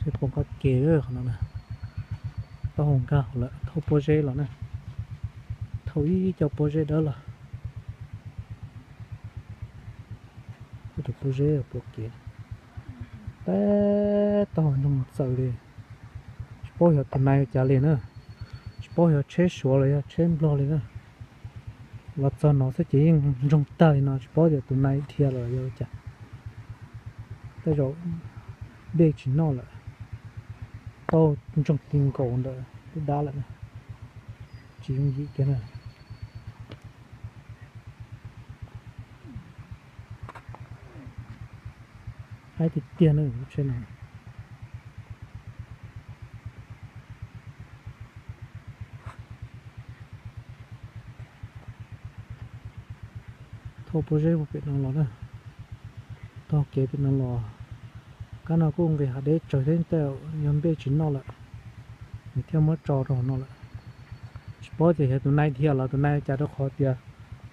Pom qab kev qhov no na, taub hau nkag hauv lawm, thauj pob zeb los na, thauj ib co pob zeb dawb los. Tus pob zeb pom kev, tab taub hau ntsoog txawm li. Tsis paub yog tus nai ua cas li na, tsis paub yog tsheb Suav los yog tsheb Nplog li na. Los txog no xwb ces yeej ntsoog tag li no, tsis paub tias tus nai dhia los yog ua cas. Tej zaum npej tsis noj lawm, tau ntsoog ti nkaus ntawm lub dab lawm na, tsis yooj yim kiag na. Haib tiag tiag na lub tsheb no. Thauj pob zeb pem no los na, taug kev pem no los. Kab no kuj nqis hav deb tsawv thiab, tej zaum yog npej tsis noj lawm, nws thiaj muab tso rau hauv no lawm. Tsis paub tias yog tus nai dhia los tus nai ua cas, rau qhov tias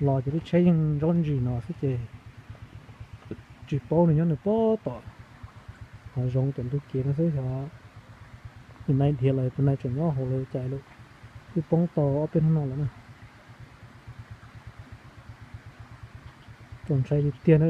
los ces lub tsheb yeej ntsob ntsis no xwb ces tsis paub nws nyob nws puag tom hav zoov tom ntug kev no xwb. Xyov tus nai dhia los tus nai tseem nyob hauv los ua cas lawm, twb poob tau ob peb hnub no lawm na. Txaus ntshai tiag tiag na.